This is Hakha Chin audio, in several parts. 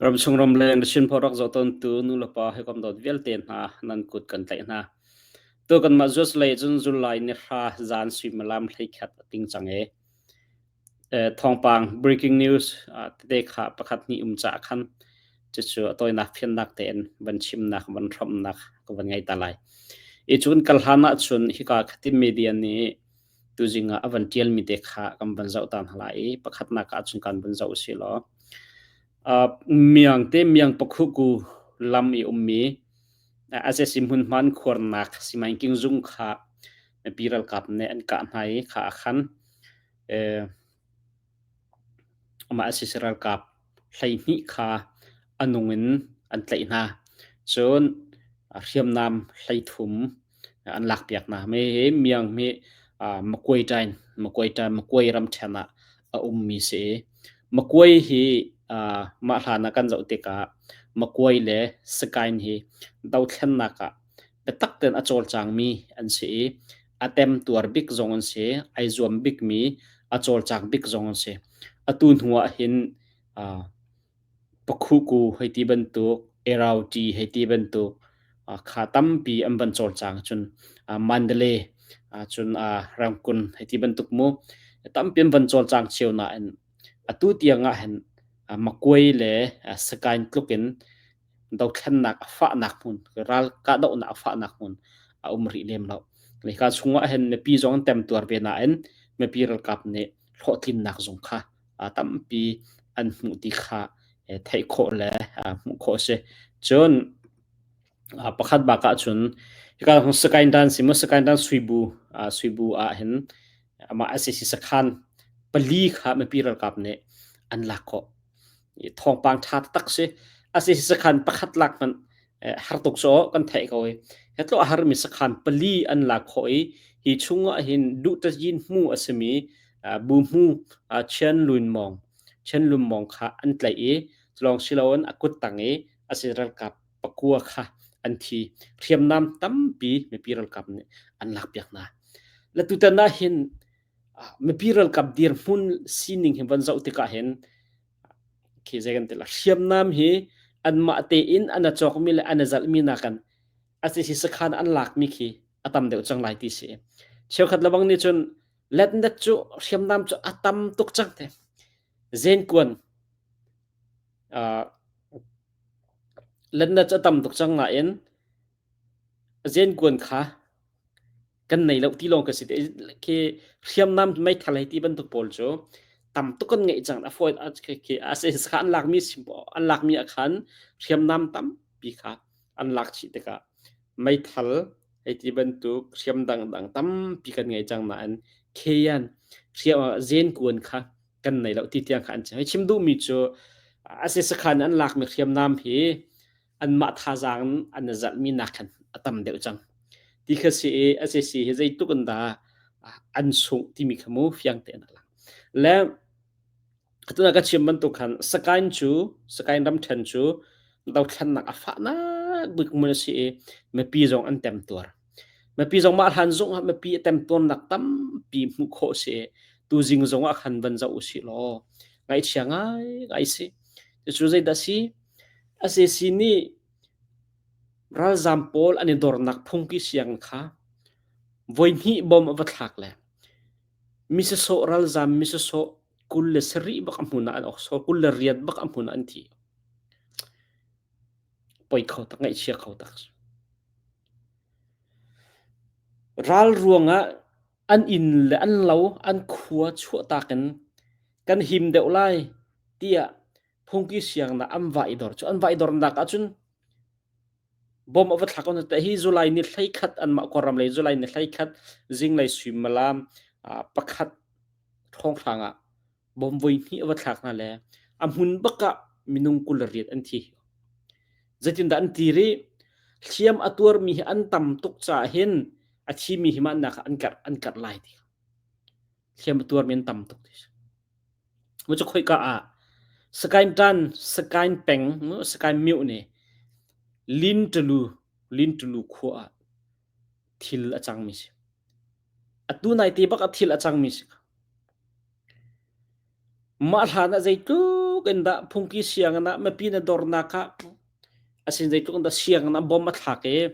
Ramchung ramleng Chin rak zoh tawntu nulepa hawikom dawt vialte hna nan kut kan tlaih hna. Tu kanmah Zeus lei cun July ni hra zan suimilam 11 a ting cang i thawngpang breaking news tete kha pakhat hnih um caah khan cucu a tawinak fiannak tein van chimnak van hrawmnak ka van ngei ta lai. I cun kal hlan ahcun hika khatin media nih tuzing ah a van ṭialmi te kha kan van zoh ta hna lai i pakhatnak ahcun kan van zoh usih law miang te miang pakhuku lam i ummi SSC hmunhman khuarnak simaingking zung kha mipi ralkap nih an kah hna i kha a khan amah SSC ralkap 12 kha a nung in an tlaih hna. Cun hriamnam 33 an lakpiak hna. Mi hi miang hi Makuai ṭain, Makuai ṭain, Makuai ramṭhen ah a ummi si. Makuai hi mah hlan ah kan zoh tikah Makuai le Sakaing hi dothlennak ah biatak tein a cawlcangmi an si i a temtuar bik zong an si, ai zuam bikmi, a cawlcang bik zong an si. Atu hnu ah hin Pakhuku hei ti bantuk, Erauṭi hei ti bantuk kha tampi an van cawlcang cun Mandalay cun Rangoon hei ti bantuk mu tampi an van cawlcang cio nain atu tiang ah hin Makuai le Sagaing tluk in dothlennak a fahnak hmun, ral kahdohnak a fahnak hmun a um rih lem lo. Hika chungah hin mipi zong an temtuar ve nain mipi ralkap nih hlawhtlinnak zong kha tampi an hmuh ti kha theih khawh le hmuh khawh a si. Cun pakhat bak ahcun hika Sakaing Dan si mu Sakaing Dan Suibu Suibu ah hin amah SAC sakhan pali kha mipi ralkap nih an lak khawh. Thawngpang ṭha taktak si. SAC sakhan pakhat lak hmanh har tuk cu kan theih ko i he tlawh a harmi sakhan pali an lak khawh i hi chungah hin duhtayin hmu a simi bu hmu Chian Lun Mawng Chian Lun Mawng kha an tlaih i culawng siloin a kut tang i a si ralkap pakua kha an thi hriamnam tampi mipi ralkap nih an lakpiak hna. Le tutan ah hin mipi ralkap dirhmun sining hi van zoh tikah hin khi zei kan ti la hriamnam hi anmah tein an a cawkmi le an a zalhmi nakin a si sakhan an lakmi khi a tam deuh cang lai ti si. Cheukhat lebang nih cun letnet cu hriamnam cu a tam tuk cang te. Zenkuan uh, letnet cu a tam tuk cang nain zenkuan kha kan nei lo ti lawng ka si te khi hriamnam meithal hei ti bantuk pawl cu tam tuk kan ngeih cang a fawi khi a se kha an lakmi an lakmi ah khan hriamnam tampi kha an lak chih tikah meithal hei ti bantuk hriam dangdang tampi kan ngei cang nain kheyan hriam zenkuan kha kan nei lo ti tiang kha an chim. Hei chim duhmi cu a se sakhan an lakmi hriamnam hi anmah thazaang an i zalhmi nak khan a tam deuh cang. Ti kha si i SAC hi zeitluk in dah an sungh timi kha mu fiang tein a lang. Le tuna ka chim bantuk khan Sakaing cu Sakaing ramṭhen cu dothlennak a fahnak bik hmun a si i mipi zong an temtuar. Mipi zong mah hlan zong ah mipi a temtuarnak tampi hmuh khawh a si i tuzing zong ah khan van zoh usih law ngaihchia ngai ngai si. Cucu zeidah si? SAC nih ralzaam pawl an i dornak phungki sianginn kha voihnih bom a va thlak le mi sasawh ralzaam mi sasawh 27 bak a hmun ah an 28 bak a hmun ah an thi. Poi kho tak, ngaihchia kho tak. Ral ruangah an inn le an lo, an khua chuahtak in kan him deuh lai tiah phungki siangnak an va i dor cu an va i dornak ahcun bom a va thlak on te hi July ni 11 anmah kawlram lei July ni 11 zinglei suimilam pakhat hrawnghrang ah bom voi hnih a va thlak hna le a hmun bak ah minung 28 an thi. Zeitindah an ti rih? Hliam a tuarmi hi an tam tuk caah hin a thimi hi mah nak ah an karh an karh lai ti. Hliam a tuarmi an tam tuk ti. Mu cu khoika ah Sakaing tan Sakaing peng Sakaing myo nih Lintulu Lintulu khua ah thil a cangmi si. Atu nai te bak ah thil a cangmi si. Mah hlan ah zeitluk Zeitluk in dah phungki sianginn ah mipi na dornak ah asin zeitluk in dah sianginn ah bom a thlak i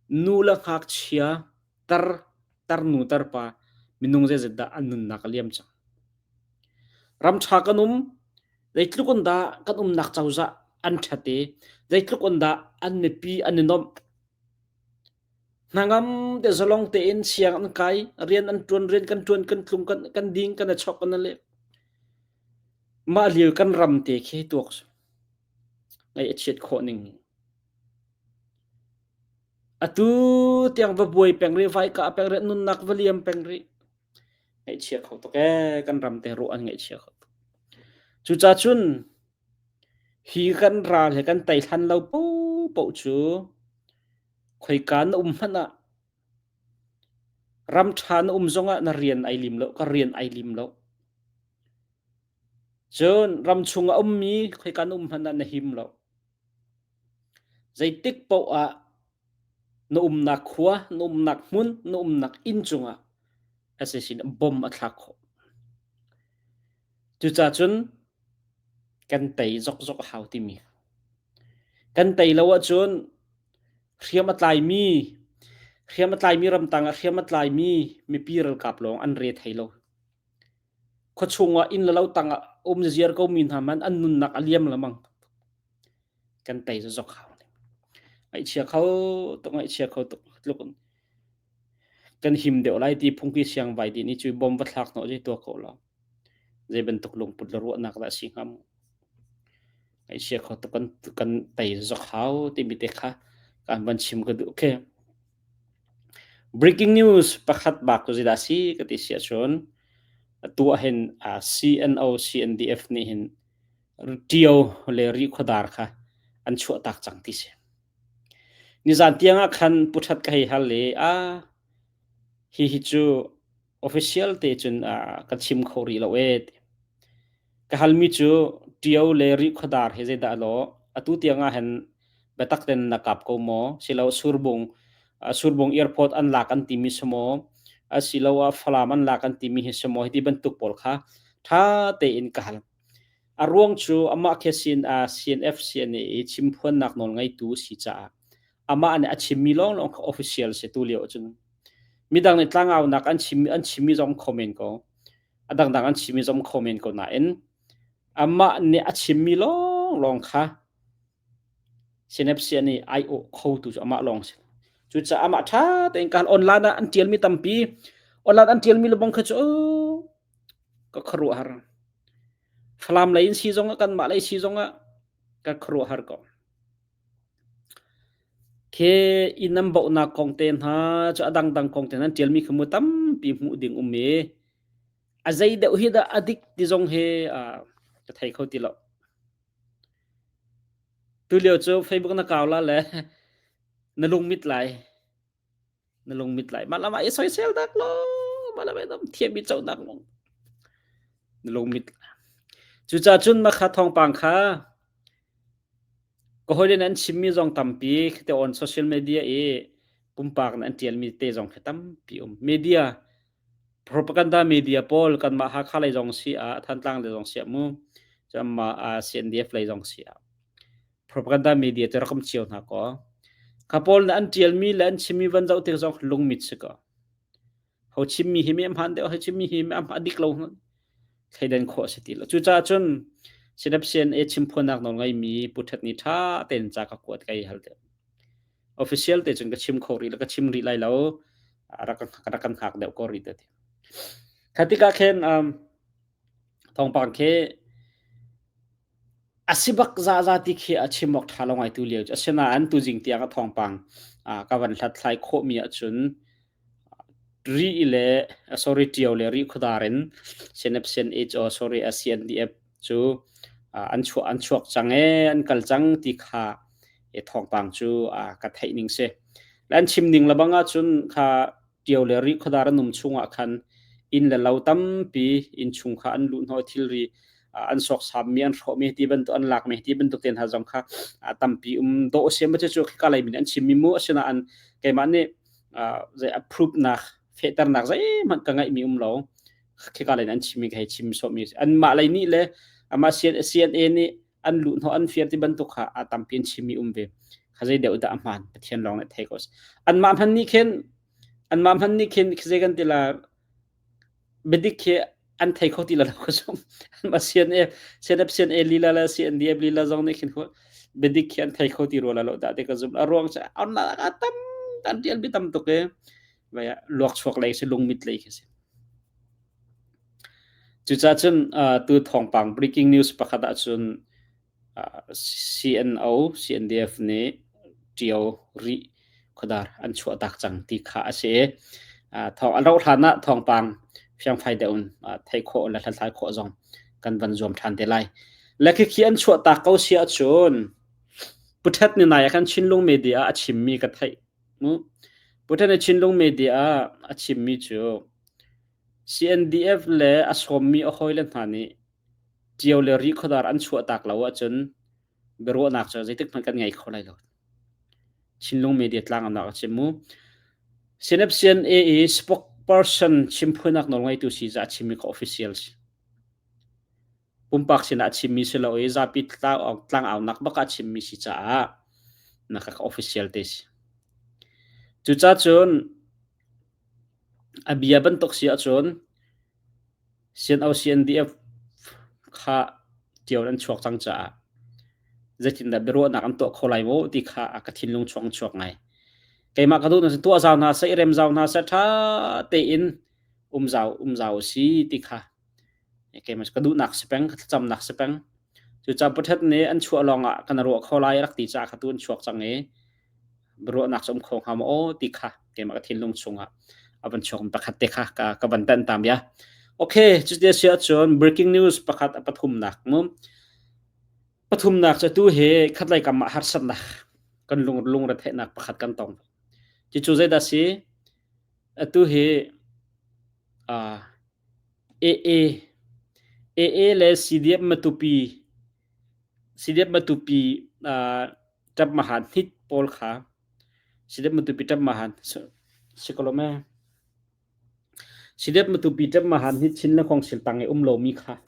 nu le ngakchia tar tarnu tarpa minung zeizat dah an nunnak a liam cang. Ram ṭha kan um, zeitluk in dah kan umnak cozah an ṭhat i zeitluk in dah an mipi an i nuamh. Hnangam te zalong tein siang an kai, rian an ṭuan, rian kan ṭuan, kan tlung, kan, kan ding, kan i chok, kan i leh. Mah lio kan ram te khi tuak ngaih a chiat khawh ning. Atu tiang va buai peng rih, vai kah peng rih, nunnak va liam peng rih. Ngaihchia kho tuk ee, kan ram te ruah an ngaihchia kho tuk. Cucaah cun hi kan ral he kan tei hlan lo paohpaoh cu khoika na um hmanh ah ram ṭha na um zongah na rian ai lim lo, ka rian ai lim lo. Cun ram chung a ummi khoika na um hmanh ah na him lo. Zeitik paoh ah na umnak khua, na umnak hmun, na umnak inn cungah sac nih bom a thlak khawh. Cucaah cun kan tei zokzok a hau timi. Kan tei lo ahcun hriam a tlaimi, hriam a tlaimi ramtang ah hriam a tlaimi mipi ralkap lawng an re thai lo. Khuachung ah inn le lo tangah um ziar ko mi hna man an nunnak a liam lamang. Kan tei zokzok hau. Ngaihchia kho tuk, ngaihchia kho tuk tluk kan him deuh lai ti phungki siang vai di nih cu bom va thlak hnawh zei tuah ko lo. Zei bantuk lungput le ruahnak dah a si hnga mu. Ngaihchia kho tuk kan kan tei zok hau timi te kha kan van chim ka duh. Okay. Breaking news pakhat bak cu zeidah si ka ti si ahcun atu ahhin CNO CNDF nih hin Ṭio le Rihkhuadar kha an chuahtak cang ti si. Nizan tiang ah khan Pu That ka hei hal i a hihi cu official te cun ka chim kho rih lo ee ti. Ka halmi cu Ṭio le Rihkhuadar hi zeidah a lawh? Atu tiang ah hin biatak ten na kap ko maw? Silo Surbung Surbung airport an lak an timi si maw? Asiloah Falam an lak an timi hi si maw? Hi ti bantuk pawl kha ṭha tein ka hal. A ruang cu amah khi sin ah CNF CNA i chimphuannak nawl ngeitu si caah amah nih a chimmi lawnglawng kha official si tu lio ahcun midang nih tlangaunak an chimmi an chimmi zong kho men ko a dangdang an chimmi zong kho men ko nain amah nih a chimmi lawnglawng kha CNF CNA aiawh khotu cu amah lawng si. Cucaah amah ṭha tein ka hal online ah an ṭialmi tampi online an ṭialmi lebang kha cu ka khuaruahhar. Falam lei in si zongah kanmah lei si zongah ka khuaruahhar ko. Khi inn an bauhnak kong te hna cu a dangdang kong te hna an ṭialmi kha mu tampi hmuh ding um i a zei deuh hi dah a dik ti zong hi ka thei kho ti lo. Tulio cu Facebook na kau la le na lungmit lai. Na lungmit lai. Mah lam ah i soisel dak law, mah lam ah thiam i conak lawng. Na lungmit. Cucaah cun mah kha thawngpang kha ka hawile nih an chimmi zong tampi te on social media i pumpak nih an ṭialmi te zong khi tampi um. Media Propaganda media pawl kanmah Hakha lei zong si ah, Thantlang lei zong si ah mu, cun mah CNDF lei zong si ah propaganda media cu rak um cio hna kaw. Kha pawl nih an ṭialmi le an chimmi van zoh tik zong lungmit si kaw. Ho chimmi hi mi a hmaan deuh, ho chimmi hi a dik lo thleidan khawh a si ti lo. Cucaah cun CNF-CNA chimphuannak nawl ngeimi Pu Htet Ni ṭha tein ca ka kuat ka i hal deuh. Official te cun ka chim kho rih lo, ka chim rih lai lo. Rak rak kan hngak deuh ko rih te ti. Kha tikah khin um, thawngpang khi a si bak zaza ti khi a chim awk ṭha lo ngai tu lio cu. Asinain tuzing tiang a thawngpang ka van hlathlai khawhmi ahcun ri le sorry ṭio le ri khuadar in CNF CNH sorry CNDF cu an chuah an chuak cang ee an kal cang ti kha e thawngpang cu ka theih ning si. An chim ning lebang ahcun kha ṭio le ri khuadar an um chungah khan inn le lo tampi inn chung kha an luh hnawh thilri an sawksammi an hrawhmi ti bantuk an lakmi ti bantuk te hna zong kha tampi um dawh a si ma cu khika lei min an chimmi mu asinain keimah nih zei approve nak fehternak zeihmanh ka ngeihmi um lo khika lei an chimmi ka hei chim sawhmi anmah lei nih le Amah CNA nih an luh hnawh an fir ti bantuk kha a tampi in chimmi um ve. Kha zei deuh dah a hmaan Pathian lawng nih thei ko. Anmah hman nih khin anmah hman nih khin zei kan ti la biadik khi an thei kho ti la lo ka zum. Anmah CNA CNF CNA lila le CNDF lila zong nih khin biadik khi an thei kho ti rua la lo dah ti ka zum. A ruang cu a tam an tial bi tam tuk e. Luak chuak lei si lungmit lei khi si. Cucaah cun tu thawngpang breaking news pakhat ahcun CNO, CNDF nih ṭio rih khuadar an chuahtak cang ti kha a si i thawng a rauh hlan ah thawngpang fiangfai deuh in theih khawh le hlathlai khawh zong kan van zuam ṭhan te lai. Le khikhi an chuahtak ko si ahcun Pu Ṭhet ni nai ah khan Chinlung Media ah a chimmi ka theih. Pu Ṭhet nih Chinlung Media ah a chimmi cu CNDF le a sawmmi a hawile hna nih Ṭio le Rihkhawdar an chuahtak lo ahcun biaruahnak cu zeitik hmanh kan ngei kho lai lo. Chinlung Media tlang ah a chim mu. CNF-CNA i spokesperson chimphuanak nawlngeitu si ca a chimmi kha official si. Pumpak sinah a chimmi si lo i zapi tlangaunak bak ah a chimmi si caah na ka official te si. Cucaah cun A bia bantuk si ahcun CNO CNDF kha ṭio an chuak cang caah zeitindah biaruahnak an tuah kho lai maw ti kha a ka thinlung chuak in chuak ngai. Keimah ka duhnak cu tuah zau hna seh, i rem zau hna seh, ṭha tein um zau um zau si ti kha keimah ka duhnak si peng, ka thlacamnak si peng. Cucaah Pathian nih an chuah lawngah kan ruah kho lai rak ti caah kha tu an chuak cang i ruahnak cu um kho hnga maw aw ti kha keimah ka thinlung chungah a van chuak pakhat te kha ka, ka van tan tam ya. Okay, cuti a si ahcun breaking news pakhat a pathumnak mu. Pathumnak cu tu hi khatlei kam ah harsatnak kan lung lungretheihnak pakhat kan tong. Cucu zeidah si? Atu hi uh, AA AA le CDF Matupi CDF Matupi uh, ṭap mahan hit pawl kha CDF Matupi ṭap mahan si ko lo me CDF Matupi ṭap mahan hit Chin le Khawngsil tang i um lomi kha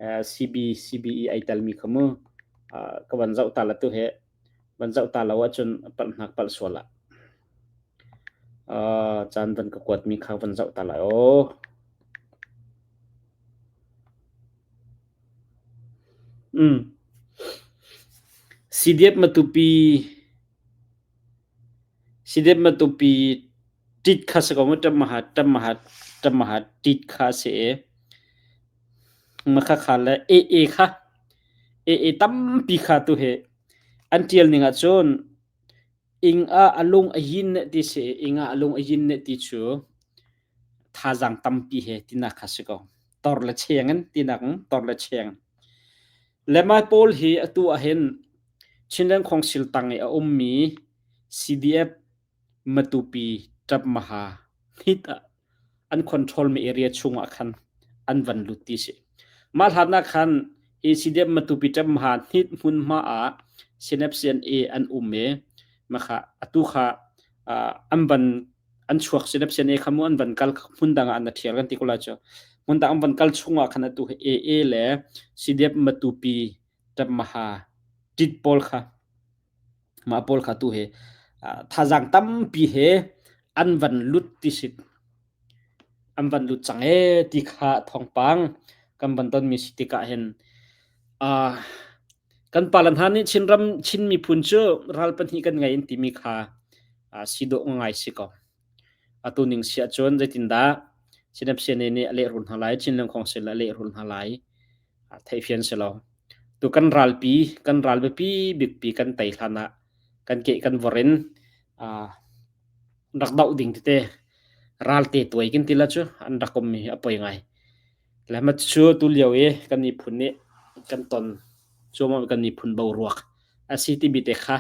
CB CBE ai telmi kha mu ka van zoh ta la tu he van zoh ta lo ahcun palh hnak palh sual ah caan van ka kuatmi kha van zoh ta lai aw. Mm. CDF Matupi CDF Matupi tit kha si ko mu ṭam-maha ṭam-maha ṭam-maha tit kha a si i makha kha le AA kha AA tampi kha tu hi an ṭial ning ahcun ing ah a lung a yin ne ti si i ing ah a lung a yin ne ti cu thazaang tampi he tinak kha si ko. Tor le cheng in tinak tor le cheng. Le mah pawl hi atu ahhin Chinland Council tang i a ummi CDF Matupi Ṭapmaha hit ah an control mi area chungah khan an van lut ti si. Mah hlan ah khan hi CDF Matupi Ṭapmaha hnit hmunhma ah CNF-CNA an um i makha atu kha an van an chuak CNF-CNA kha mu an van kal hmun dang ah an ṭhial kan ti ko lai cu. Hmun dang an van kal chungah khan atu hi AA le CDF Matupi Ṭapmaha ṭit pawl kha Mah pawl kha tu hi thazaang tampi he an van lut ti si. An van lut cang ee ti kha thawngpang kan van tonmi si tikah hin uh, kan pale hna nih Chinram Chin miphun cu ral pahnih kan ngei in timi kha uh, si dawh ngai si ko. Atu ning si ahcun zeitindah Chin nih a lehrul hna lai, Chin Lengkhawng a lehrul hna lai. Theihfian si lo. Tu kan ralpi, kan ral biapi bikpi kan tei hlan ah kan ke kan vor in rak doh ding tete ral te tuai kan ti la cu an rak um mi a poi ngai. Le ma cu tu lio i kan miphun nih kan ton cu ma kan miphun boruak a si timi te kha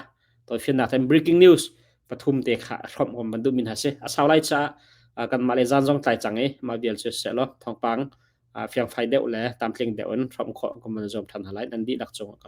tawifiannak ten breaking news pathum te kha hrawmh kom ban duh min ha si. A sau lai caah kanmah le zan zong tlai cang i mah vial cu seh law thawngpang fiangfai deuh le tlamtling deuh in hrawmh khawh kan van zuam ṭhan hna lai. Nan dihlak cungah ka lawm.